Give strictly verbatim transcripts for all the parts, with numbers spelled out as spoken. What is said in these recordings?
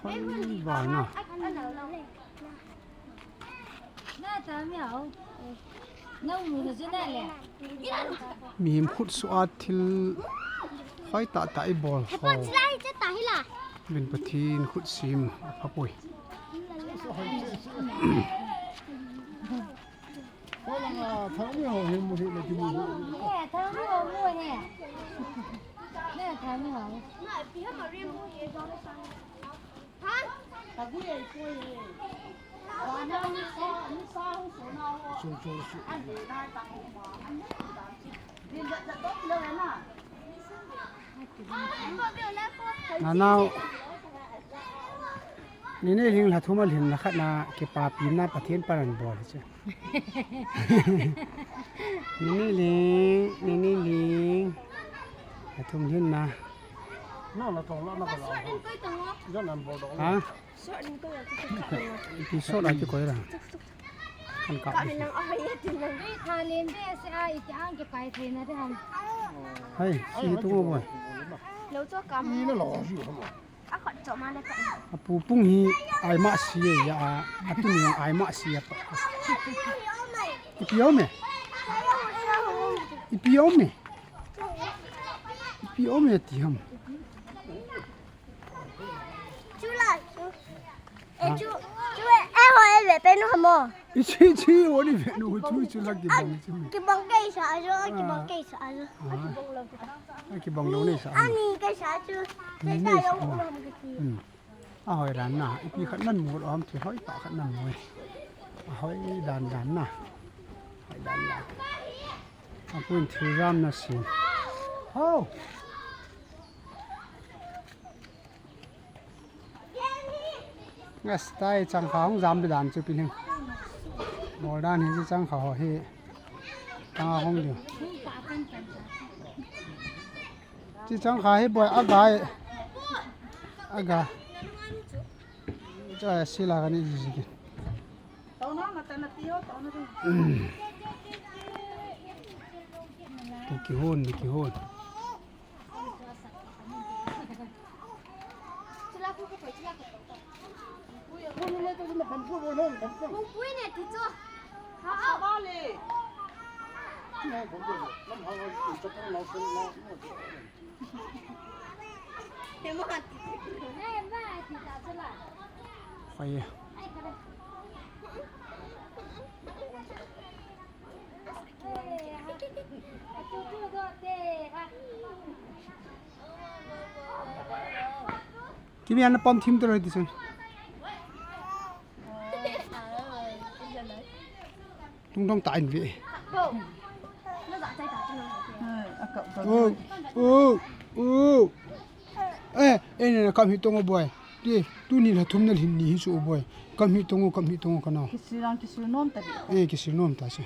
Hoi, bana. Mihem khut suh a thil hoi tah tah i bol ho. Vin Pathen khut sim a pha poi. Nanao, ni ni ling la thum a ling la khat na kipapi na Pathen pan an bol chu. Nini ling, nini ling. Athum hin na. Na, na tong la, na ka la. Jan an bol do. Ha? Ipi sot a kikoi ra. Kan ka. Ka min nang a hai tin nang. Tha len be se a iti ang kipai thei na de ham. Hai, si tu mo boy. Lo cho kam. Ni na lo ju ham. A khat cho ma le ka. A pu pung hi ai ma si ya a, a tu ni ai ma si ya pa. Ipi om e? Ipi om e? Ipi om e ti ham. Chu la, chu. E chu, chu e, e ho e ve pe nu hamo. I chi chi o ni ve nu chu chu la kibang chu. Kibang ke sa a jo, kibang ke sa a jo. A kibang lo ni sa. Ani ke sa chu. Ni ni sa. Hmm. A hoi dan na, ipi khat nan mu lo ham, thil hoi tah khat nan mu. A hoi dan dan na. Hoi dan dan. A pun thil ram na si. Ho. Ngas tai chang kha hung jam bi dan chu pi ning. Bol dan hi chu chang kha ho hi. Tang a hung diu. Chi chang kha hi boy a gai. A ga. Cha sila ka ni ji ji ki. Ki ki hon, ki hon. Hoi. Kimi ana pom thim to roi ti chun. Tung dong ta in ve. Oh, oh, oh. Eh, eh, ne kam hi tong o boy. Ti, tu ni la thum na lhin ni hi su o boy. Kam hi tong o, kam hi tong o kana. Kisil lang kisil nom ta di. Eh, kisil nom ta se.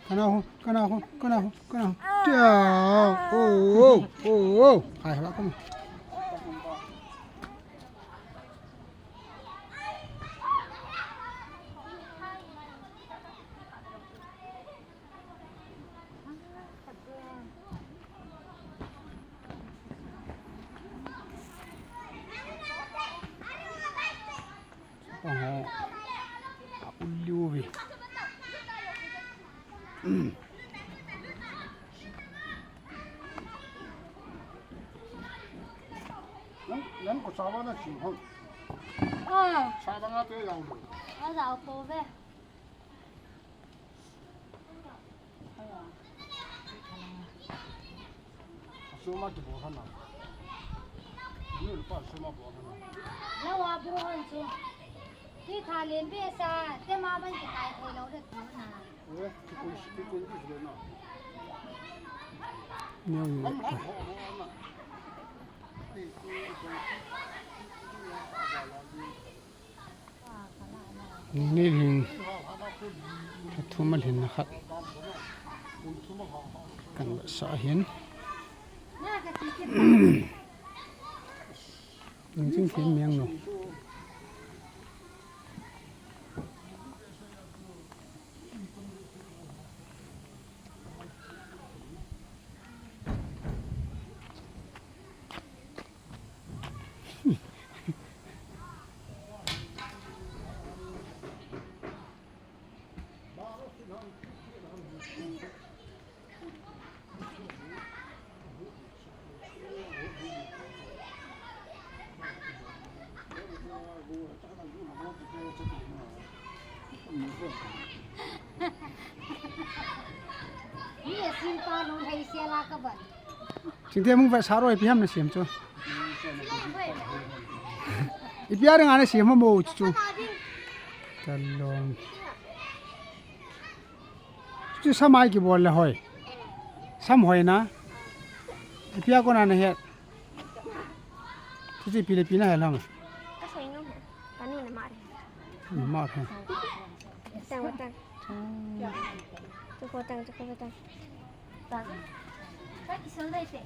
Kana ho, kana ho, kana ho, kana ho. Tia, oh, oh, oh, oh. Hai, hai, kana. Oho. A uliu ve. Nan, nan ko sawa na si hon. Ah. Sawa na te yau lo. A yau po ve. Soma kibol hana. Ni lupa soma bol hana. Lawa bol hon chu. Ti tha len be sa, te ma ban kitai thei lo de tu na. Eh, kikoi, kikoi ti le na. Neo ni. Am ha ho ho na. Ni ni hin, ka thum a hin na khat. Kan la sa hin. Ni jing hin miang no. Ni a sin pa lung hei sia la ka ban. Chingte mung va sa roi pi ham na siam chu. Ipi a ring ana siam mo chu. Kalon. Chu samai kibol le hoi. Sam hoi na. Ipi a kona na het. Chu chu ipi le ipi na het lang. Ka sai nom he. Ka nu na ma re. Na ma re. Tang wa tang. Chu ko tang, chu ko tang. Tang. Ka kisol dai te.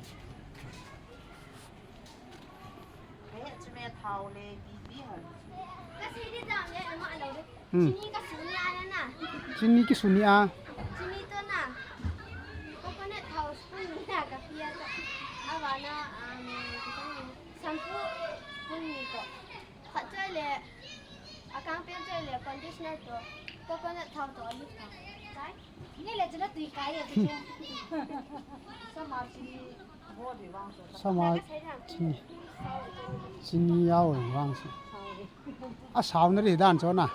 Ka sei di jam le, ama lo de. Hmm. Chini ka sun ni a na. Chini kisun ni a. Chini to na. Coconut thao spoon ni na ka pia to. Awa na, um, shampoo spoon ni to. Khat choi le, akang pen choi le, conditioner to. Coconut thao to, alu thao. Kai? Ni le chuna tui kai ya chu. Sama chini. Sama chini, chini yao vang si. A sao na ri dan chu na.